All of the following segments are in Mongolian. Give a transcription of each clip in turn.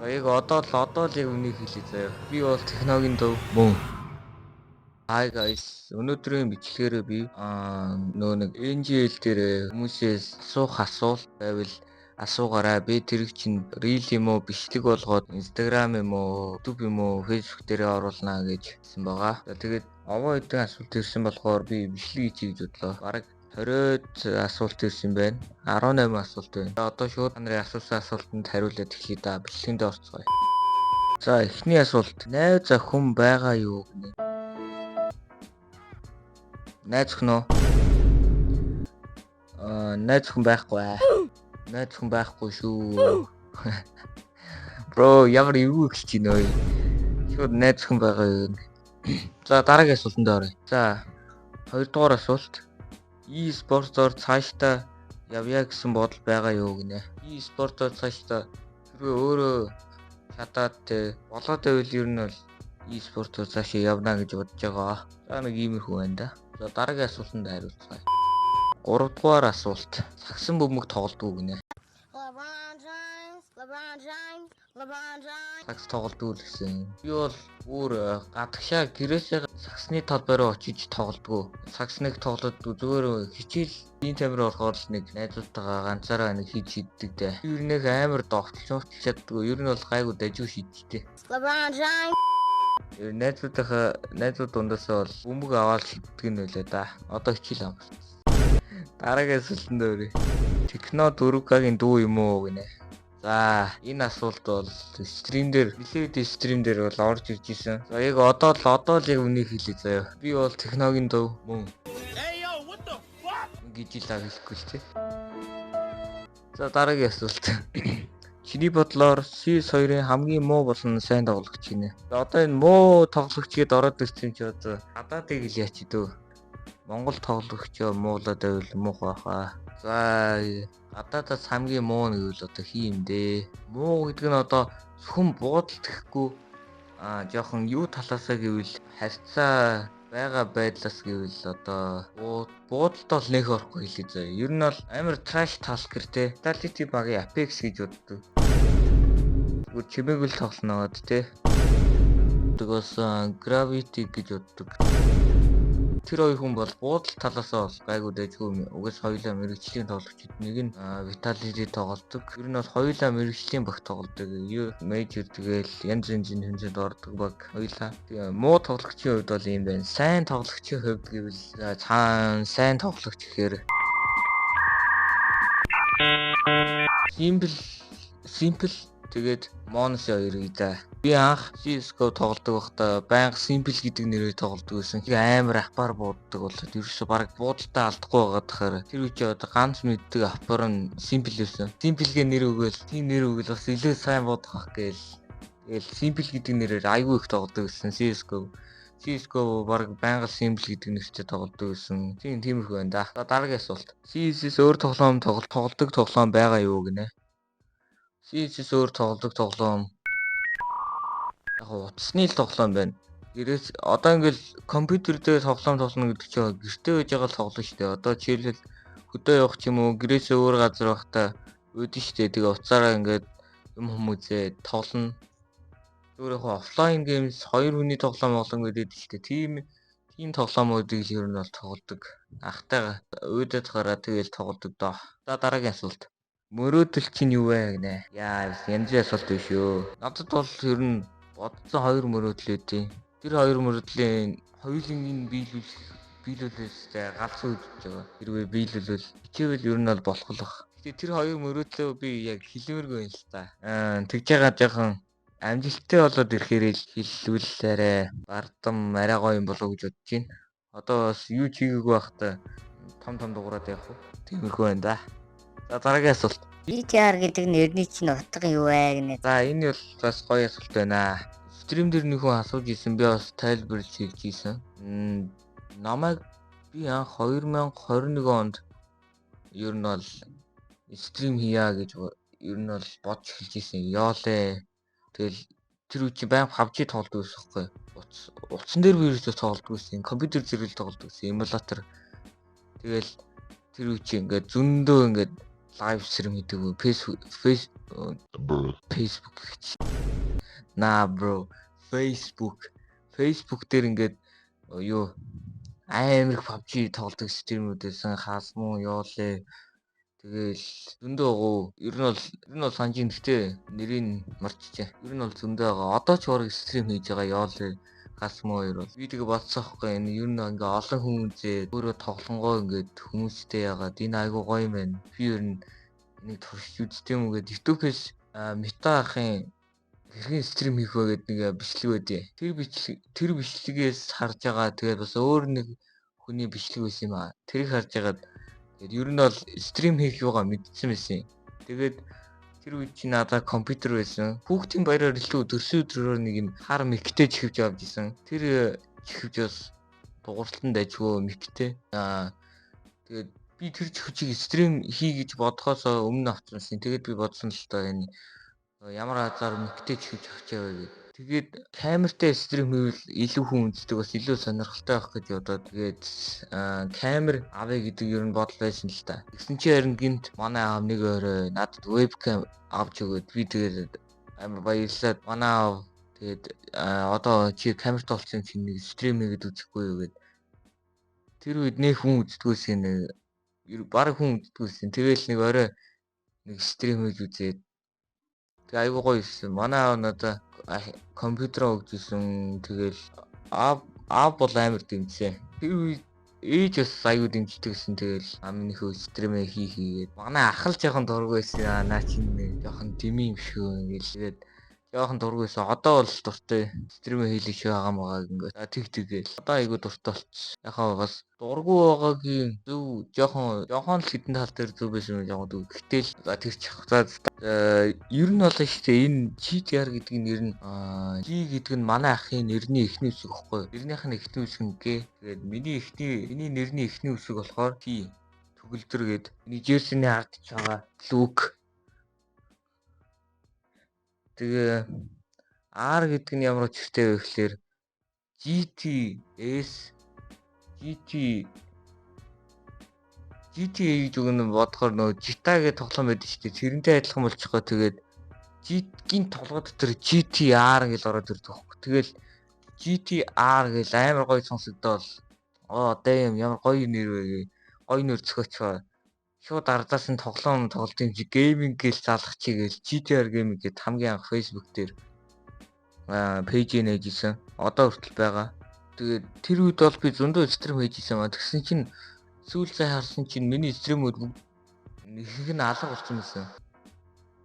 За яг одоо л яг үнийг хэлье заяа. Би бол технологийн төв мөн. Hi guys. Өнөөдрийн бичлэгээр би нөө нэг NGL дээр хүмүүсээс асуух асуулт байвал асуугаарай. Би тэрийг чинь reel юм уу, бичлэг болгоод Instagram юм уу, YouTube юм уу, Facebook дээрээ оруулнаа гэж хэлсэн байгаа. За, тэгээд овоо хэдэн асуулт ирсэн болохоор би бичлэг хийчихье гэж бодлоо. Бараг 20 асуулт ирсэн байна. 18 асуулт байна. Одоо шууд та нарын асуусан асуултанд хариулаад эхлэе да. Бичлэгэндээ орцгоё. За, эхний асуулт. Найз охин байгаа юу гэнэ? Найз охин уу? Найз охин байхгүй аа. Найз охин байхгүй шүү. Bro, ямар эвгүй эхэлж байна өө. Шууд найз охин байгаа юу? За, дараагийн асуултанд оръё. За, хоёрдугаар асуулт. E-спортоор цаашдаа явъя гэсэн бодол байгаа юу гинэ? E-спортоор цаашдаа хэрвээ өөрөө чадаад те болоод байвал ер нь бол e-спортоор цаашаа явна гэж бодож байгаа. За, нэг иймэрхүү байна да. За, дараагийн асуултанд хариулцгаая. Гуравдугаар асуулт. Сагсан бөмбөг тоглодог уу гинэ? LeBron James, LeBron James, LeBron James. Сагс тоглодог л гэсэн. Би бол өөр гадагшаа гэрээсээ сагсны талбай руу очиж тоглодог. Сагсныг тоглодгүй, зүгээр хичээл ийм тамир болохоор л нэг найзуудтайгаа ганцаараа нэг хийж шиддэг дээ. Ер нь нэг амар довтлж чаддгүй. Ер нь бол гайгүй дажгүй шиддэг. LeBron James. Ер нь найзуудынхаа найзууд дундаасаа бол бөмбөг аваад шиддэг нь байлаа да. Одоо хичээл авах. Дараагийн асуултанд оръё. Техно 4К-гийн дүү юм уу гинэ? За, энэ асуулт бол stream дээр, нэлээд stream дээр бол орж ирж исэн. За, яг одоо л яг үнийг хэлье заяа. Би бол технологийн төв мөн. Гэж л хэлэхгүй л тий. За, дараагийн асуулт. Чиний бодлоор CS2-ын хамгийн муу болон сайн тоглогч гинэ? За, одоо энэ муу тоглогч гэдээ ороод ирсэн чи одоо гадаадыг л яач дөө. Монгол тоглогч муулаад байвал муухай баха. За, гадаадаас хамгийн муу нь гэвэл одоо хий юм дээ. Муу гэдэг нь одоо зөвхөн буудалд гэхгүй жоохон юу талаасаа гэвэл, харьцаа байгаа байдлаас гэвэл одоо буудалд бол нэх орохгүй хэлээ заяа. Ер нь бол амар trash talker те. Vitality багийн Apex гэж боддог. Зүгээр чимээгүй л тоглоно те. Тэгээс Gravity гэж боддог. Тэр хоёр хүн бол буудал талаасаа бол гайгүй дайжгүй. Угаас хоёулаа мэргэжлийн тоглогчид. Нэг нь Vitality тоглодог. Ер нь бол хоёулаа мэргэжлийн баг тоглодог. Юу major, тэгэл янз янзын хэмжээнд ордог баг хоёулаа. Тэгээ муу тоглогчийн хувьд бол ийм байна. Сайн тоглогчийн хувьд гэвэл цаан сайн тоглогч гэхээр Simple, Simple, тэгээд Monos хоёрыг да. Би анх CS:GO тоглодог байхдаа байнга Simple гэдэг нэрээр тоглодог байсан. Тэгээ амар AWP-аар бууддаг болоод ерөөсө баг буудалтаа алдахгүй байгаад тахаар тэр үе чи одоо ганц мэддэг AWP-аар нь Simple байсан. Simple-гээ нэр өгөөл, тийм нэр өгөөл бас илүү сайн буудах байх гээл. Тэгэл Simple гэдэг нэрээр айгүй их тоглодог байсан CS:GO. CS:GO баг байнга Simple гэдэг нэртэй тоглодог байсан. Тийм, тиймэрхүү байна да. За, дараагийн асуулт. CS-с өөр тоглоом тоглодог тоглоом байгаа юу гинэ? CS-с өөр тоглодог тоглоом яг утасны л тоглоом байна. Гэрээс одоо ингээл компьютер дээр тоглоом тоглоно гэдэг чинь гэртээ байж байгаа л тоглоно шүү дээ. Одоо жишээлбэл хөдөө явах ч юм уу, гэрээсээ өөр газар байхдаа үүдэн шүү дээ. Тэгээ утсаараа ингээд юм хүмүүзээ тоглоно. Зүгээр яг offline games, хоёр хүний тоглоом моглоом гэдэг шүү дээ. Тийм тоглоомуудыг л ер нь бол тоглодог. Ахтайгаа уудад гараа тэгэл тоглодог доо. За, дараагийн асуулт. Мөрөөдөл чинь юу вэ гинэ? Яа, янз бүрийн асуулт биш үү? Надад бол ер нь бодсон хоёр мөрөөдөл үүдий. Тэр хоёр мөрөөдлийн хоёуланг нь биелүүлээс галзуу гэж байгаа. Хэрвээ биелүүлвэл, хичээвэл ер нь бол болох л баг. Гэтэ тэр хоёр мөрөөдлөө би яг хэлмээргүй юм л та. Тэгж байгаа жоохон амжилттай болоод ирэхээр л хэлвэл арай бардам, арай гоё юм болов уу гэж бодож байна. Одоо бас юу ч хийгээгүй байхдаа том том дугаараад явах уу? Тиймэрхүү байна да. За, дараагийн асуулт. BTR гэдэг нэрний чинь утга юу вэ гэнэ? За, энэ бол бас гоё асуулт байна. Stream дээр нэг хүн асууж исэн, би бас тайлбарлаж хэлж исэн. Намайг би анх 2021 онд ер нь бол stream хийя гэж ер нь бол бодж эхэлж исэн. Ёолээ. Тэгэл тэр үе чинь байнга PUBG тоглодог байсан байхгүй. Утсан дээр би ерөөсөө тоглодог байсан. Компьютер зэрэг тоглодог байсан. Эмулятор. Тэгэл тэр үе чинь ингээд зөндөө ингээд live stream хийдэг. Facebook Facebook гэж. Nah bro, Facebook. Facebook дээр ингээд юу амар их PUBG тоглодог stream үүд байсан. Хаасмуу ёолээ. Тэгээл зөндөө гоо. Ер нь бол санаж ин, гэхдээ нэрийг мартчихжээ. Ер нь бол зөндөө байгаа. Одоо ч бараг stream хийж байгаа ёолээ. Хасмуу хоёр бол. Би тэгээ бодсон байхгүй, энэ ер нь ингээ олон хүн үзээ өөрөө тоглонгоо ингээд хүмүүстэй яагаад энэ айгуу гоё юм байна. Би ер нь энийг туршиж үздэг юм уу гэд YouTube-ээс Мета ахын хэрхэн stream хийх вэ гэдэг нэг бичлэг байдیں۔ Тэр бичлэгээс харж байгаа, тэгээд бас өөр нэг хүний бичлэг байсан юм аа. Тэрийг харж байгаад тэгээд ер нь бол stream хийх юугаа мэдсэн байсан. Тэгээд тэр үед чи надад компьютер байсан. Хүүхдийн баяраар илүү төрсөн өдрөөр нэг юм хар mic тэй чихвж авч исэн. Тэр чихвж бас дугуйралтанд дажгүй mic тэй. Тэгээд би тэр чихвчийг stream хий гэж бодохоос өмнө авчихсан. Тэгээд би бодсон л доо, энэ ямар азар mic тэй чихвж авчаа вэ гэд. Тэгээд камертай stream хийвэл илүү хүн үздэг, бас илүү сонирхолтой байх гэж бодоод тэгээд камер авъя гэдэг ер нь бодол байсан л та. Тэгсэн чи харин гинт манай аав нэг орой надад webcam авч өгөөд, би тэгээд амар баярлаад, манай аав тэгээд одоо чи камертай болсон чинь нэг stream хийгээд үзэхгүй юу гэд. Тэр үед нэг хүн үздэггүйсэн, нэг бараг хүн үздэггүйсэн. Тэгээл нэг орой нэг stream хийж үзээд тэгээ айгуу гоё ирсэн. Манай аав надаа компьютероо өгч исэн. Тэгээл аав бол амар дэмжсэн. Тэр үед ээж бас аюу дэмждэг гэсэн. Тэгээл амынхөө stream ээ хий хийгээд, манай ах л жоохон дургүй байсан. Аа, наа чинь нэг жоохон дэмий юм шиг ингээл тэгээд жоохон дургүй байсан. Одоо бол дуртай. Stream ээ хийлэх шиг байгаа маа ингээд. За, тэг тэгээл. Одоо айгуу дуртай болчихсон. Яхаа бас дургүй байгаагийн зөв, жоохон жоохон л хэдэн тал дээр зөв байсан юм жоохон дүг. Гэтэл за, тэр чих. За, ер нь бол шүү дээ, энэ GTR гэдэг нэр нь, G гэдэг нь манай ахын нэрний эхний үсэг байхгүй юу? Нэрнийх нь эхний үсэг нь Г. Тэгээд миний нэрний эхний үсэг болохоор T. Төгөлдөр гээд миний jersey ний харагдаж байгаа лүк. Тэгээ R гэдэг нь ямар учиртай вэ гэхлээр GTS GT GTA гэж үг нь бодохоор нөгөө GTA гэх тоглоом байдаг шүү дээ. Тэрнтэй адилхан болчихгоо, тэгээд G-гийн толгой дотор GTR гэж ороод ирдэг байхгүй. Тэгэл GTR гэж амар гоё сонсогдоол. Оо damn, ямар гоё нэр вэ гэ. Гоё нэр зохиоцгоо. Шууд ардаас нь тоглоом тоглолт юм чи gaming гэж залгах чи гээл GTR gaming гэд хамгийн анх Facebook дээр page нээж исэн. Одоо хүртэл байгаа. Тэгээд тэр үед бол би зөндөө stream хийж исэн маа. Тэгсэн чинь сүүл сая харсан чинь миний stream үүд бүгд ихэнх нь алга болсон байсан.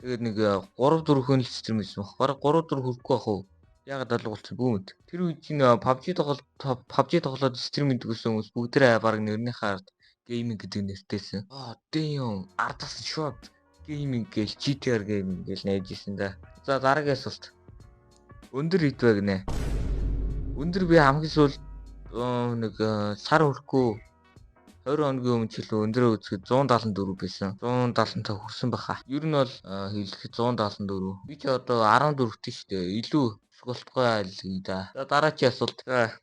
Тэгээд нэг 3 4 хүн л stream хийсэн баг. Бараг 3 4 хүрэхгүй бах уу? Ягаад алга болсон бүү мэд. Тэр үед чинь PUBG тоглоод stream хийдэг гэсэн хүмүүс бүгдээрээ бараг нэрнийхээ ард gaming гэдэг нэртэйсэн. Аа damn, ардаас нь шууд gaming гээл GTR gaming гээл найж исэн да. За, дараагийн асуулт. Өндөр хэд вэ гинэ? Өндөр би хамгийн сүүлд нэг сар хүрэхгүй 20 хоногийн өмнө ч илүү өндрөө үзэхэд 174 байсан. 175 хүрсэн баха. Ер нь бол хэлэхэд 174. Би ч одоо 14-т шүү дээ. Илүү болтгой айл да. За, дараагийн асуулт. За,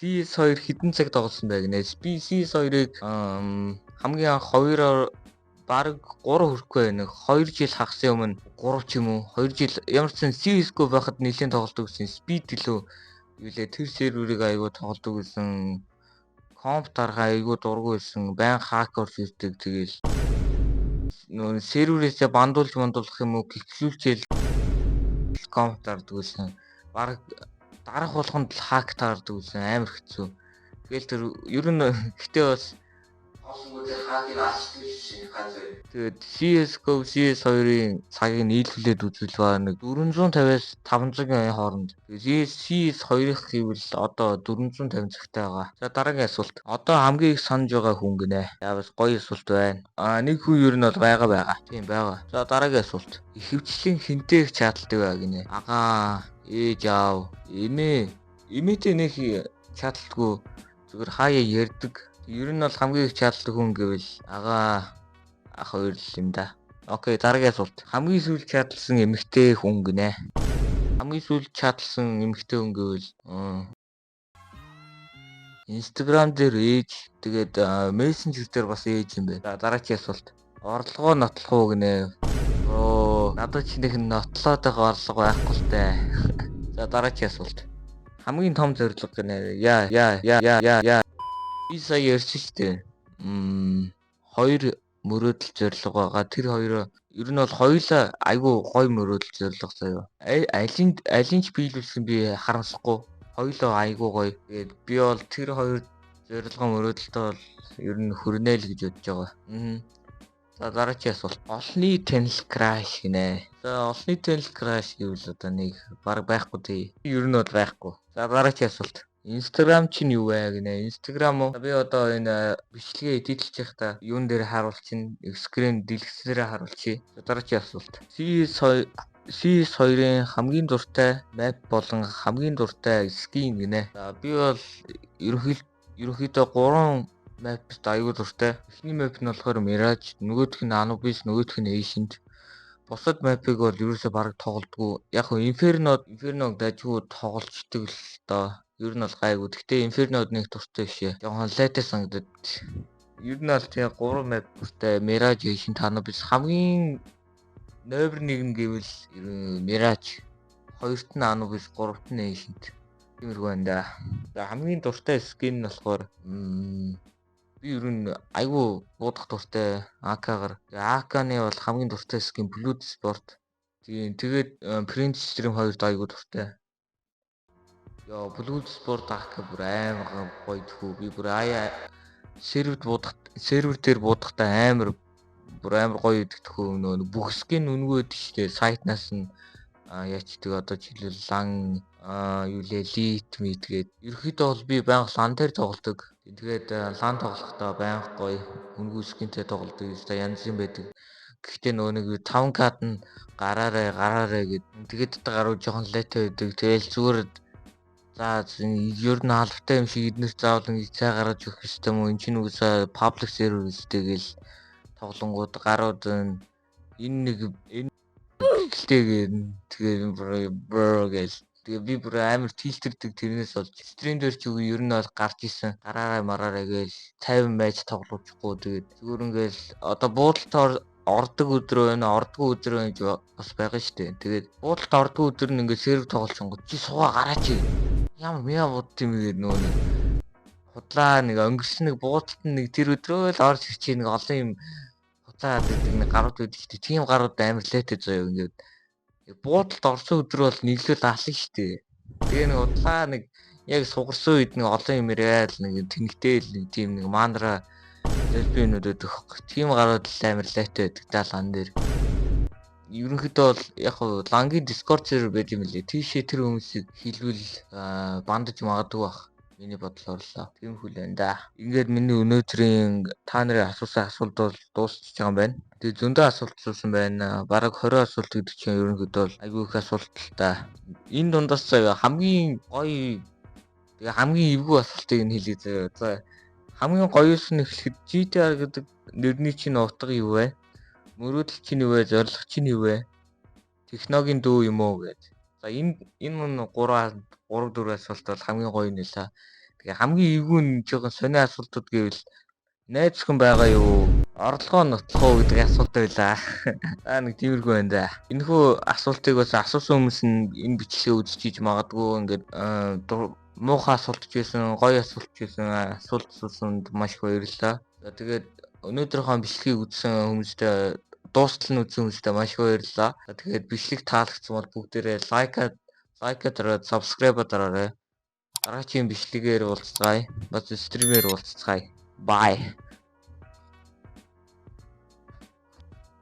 CS2 хэдэн цаг тоглосон бэ гинэ? Би CS2-ыг хамгийн анх 2-оор бараг 3 хүрэхгүй нэг 2 жил хагасын өмнө, 3 ч юм уу, 2 жил, ямар ч сан CS:GO байхад нэлээд тоглодог гэсэн. Speed илүү юу лээ, тэр серверийг айгуу тоглодог гэсэн. Comp дарга айгуу дургу байсан. Байн hack орж ирдэг. Тэгээл нөө серверээсээ ban дуулж мандуулах юм уу, гिचлүүлчихэл comp дардаг байсан. Бараг дарах болгонд л hack таардаг байсан. Амар хэцүү. Тэгэл тэр ер нь гэтээ бас тоглонгуудын hack ыг алчдаг шин газар. Тэгээд CS:GO, CS2-ын цагийг нийлүүлээд үзвэл ба нэг 450-аас 500-ын хооронд. Тэгээд CS2-ых гэвэл одоо 450 цагтай байгаа. За, дараагийн асуулт. Одоо хамгийн их санаж байгаа хүн гинэ. Яа, бас гоё асуулт байна. Аа, нэг хүн ер нь бол байгаа байгаа. Тийм, байгаа. За, дараагийн асуулт. Ихэвчлэн хэнтэй их chat алдаг вэ гинэ? Агаа, ээж аав, эмээ, эмээтэй нэг chat алдаггүй, зүгээр хаяа ярьдаг. Ер нь бол хамгийн их chat алдаг хүн гэвэл агаа, ах хоёр л юм да. Okay, дараагийн асуулт. Хамгийн сүүлд chat алсан эмэгтэй хүн гинэ. Хамгийн сүүлд chat алсан эмэгтэй хүн гэвэл Instagram дээр ээж, тэгээд Messenger дээр бас ээж юм байна. За, дараагийн асуулт. Орлогоо нотлох уу гинэ. Оо. Мэдэхгүй. Надад чи нэг нотлоод байгаа орлого байхгүй л дээ. За, дараагийн асуулт. Хамгийн том зорилго гинэ. Яа яа яа яа яа яа. Би сая ярьсан шүү дээ. Хоёр мөрөөдөл зорилго байгаа. Тэр хоёроо ер нь бол хоёулаа айгүй гоё мөрөөдөл зорилго заяа. Алин алин ч биелүүлсэн би харамсахгүй. Хоёулаа айгүй гоё. Тэгээд би бол тэр хоёр зорилго мөрөөдөлтөө бол ер нь хүрнэ л гэж бодож байгаа. За, дараагийн асуулт. Олонний танил crush гинэ. За, олонний танил crush гэвэл одоо нэг баг байхгүй тий. Ер нь бол байхгүй. За, дараагийн асуулт. Instagram чинь юу вэ гинэ? Instagram уу? Би одоо энэ бичлэгээ edit лж байхдаа юун дээр харуулчин, screen дэлгэцээрээ харуулчих. За, дараагийн асуулт. CS CS2-ын хамгийн дуртай map болон хамгийн дуртай skin гинэ. За, би бол ерөнхийдөө 3 map-т аюул дуртай. Эхний map нь болохоор Mirage, нөгөөх нь Anubis, нөгөөх нь Ancient. Бусад map-ыг бол ерөөсөө бараг тоглодгоо. Яг хөө Inferno дажгүй тоглолцдог л доо. Ер нь бол гайгүй. Гэхдээ Inferno нэг дуртай биш ээ. Жохон лайтай санагдаад. Ер нь бол тэгээ 3 map дуртай. Mirage, Ancient, Anubis. Хамгийн номер 1 нь гэвэл Mirage, хоёрт нь Anubis, гуравт нь Ancient. Тиймэрхүү байна да. За, хамгийн дуртай skin нь болохоор би ер нь айгүй буудах дуртай AK-гаар. AK-ны бол хамгийн дуртай skin Blood Sport. Тийм, тэгээд Printstream 2-д айгүй дуртай. Йоо, Blood Sport AK бүр амар гоё тхүү. Би бүр аяа серверд буудах, сервер дээр буудахдаа амар, бүр амар гоё идэх тхүү. Нөө бүх skin үнэгүй байдаг шүү дээ. Сайтнаас нь яачдаг, одоо жишээлбэл лан юу лээ, лит мит гээд. Ерөнхийдөө бол би байнга LAN дээр тоглодог. Тэгээд LAN тоглохдоо байнга гоё үнэгүй skin тэй тоглодог. Ёстой янз юм байдаг. Гэхдээ нөгөө нэг 5К-д нь гараарэ гараарэ гэд тэгээд одоо гаруй жоохон лайтай байдаг. Тэгээл зүгээр за ер нь албатай юм шиг эднэр заавал ингэ цай гаргаж өгөх ёстой юм уу? Эн чинь үгүйсээ public server үстэй гээл тоглонгууд гарууд энэ нэг энэ гэлтэй тэгээ бро гээл. Тэгээ би бүр амар tilt эрдэг тэрнээс болж. Stream дээр ч үгүй, ер нь бол гарч исэн. Гараарай мараарай гээл 50 байж тоглуулчихгүй. Тэгээд зүгээр ингээл одоо буудалд ордог өдөр байна, ордгоо өдөр байна гэж бас байгаа шүү дээ. Тэгээд буудалд ордгоо өдөр нь ингээд сервер тоглолцонгод чи суугаа гараач. Ямар мяа бууд юм гээд нөгөө нэг худлаа нэг өнгөрсөн нэг буудалд нэг тэр өдрөө л орж ирчих, нэг олон юм хуцаад байдаг, нэг гарууд байдаг шүү дээ. Тийм гарууд амар лээтэй заяа, ингээд буудалд орсон өдөр бол нийлүүл ална шүү дээ. Тэгээ нэг удлаа нэг яг сугарсан үед нэг олон юм яриад нэг тэнэгтэл нэг тийм нэг маандра лесбианууд байдаг хөөх. Тийм гарууд л амар лайтай байдаг да LAN дээр. Ерөнхийдөө бол яг хуу LAN гийн Discord сервер байд юм лээ. Тийшээ тэр хүмүүсийг хилвэл ban даж магадгүй бах. Миний бодлоор л тийм хүл байна да. Ингээд миний өнөөдрийн та нарын асуусан асуулт бол дуусчих байгаа юм байна. Тэгээ зөндөө асуулт асуусан байна. Бараг 20 асуулт гэдэг чинь ерөнхийдөө бол айгүй их асуулт л та. Энэ дундаас заяа хамгийн гоё, тэгээ хамгийн эвгүй асуултыг нь хэлье заяа. За, хамгийн гоёос нь эхлэхэд GTR гэдэг нэрний чинь утга юу вэ? Мөрөөдөл чинь юу вэ? Зорилго чинь юу вэ? Технологийн дүү юм уу гэж. За, энэ 3 3 4 асуулт бол хамгийн гоё нь лээ. Тэгээ хамгийн эвгүй нь жоохон сонио асуултууд гэвэл найз зөвхөн байгаа юу? Орлогоо нотлох уу гэдэг асуулт байлаа. За, нэг тиймэрхүү байна да. Энэхүү асуултыг бас асуусан хүмүүс нь энэ бичлэгээ үзчихийж магадгүй. Ингээд муухай асуулт ч байсан, гоё асуулт ч байсан, асуулт асуусанд маш их баярлалаа. За, тэгээд өнөөдрийнхөө бичлэгийг үзсэн хүмүүстээ, дуустал нь үзсэн хүмүүстээ маш их баярлалаа. За, тэгээд бичлэг таалагдсан бол бүгдээрээ like дараад, subscribe дараарай. Дараагийн бичлэгээр уулзцгаая. Бас stream ээр уулзцгаая. Bye.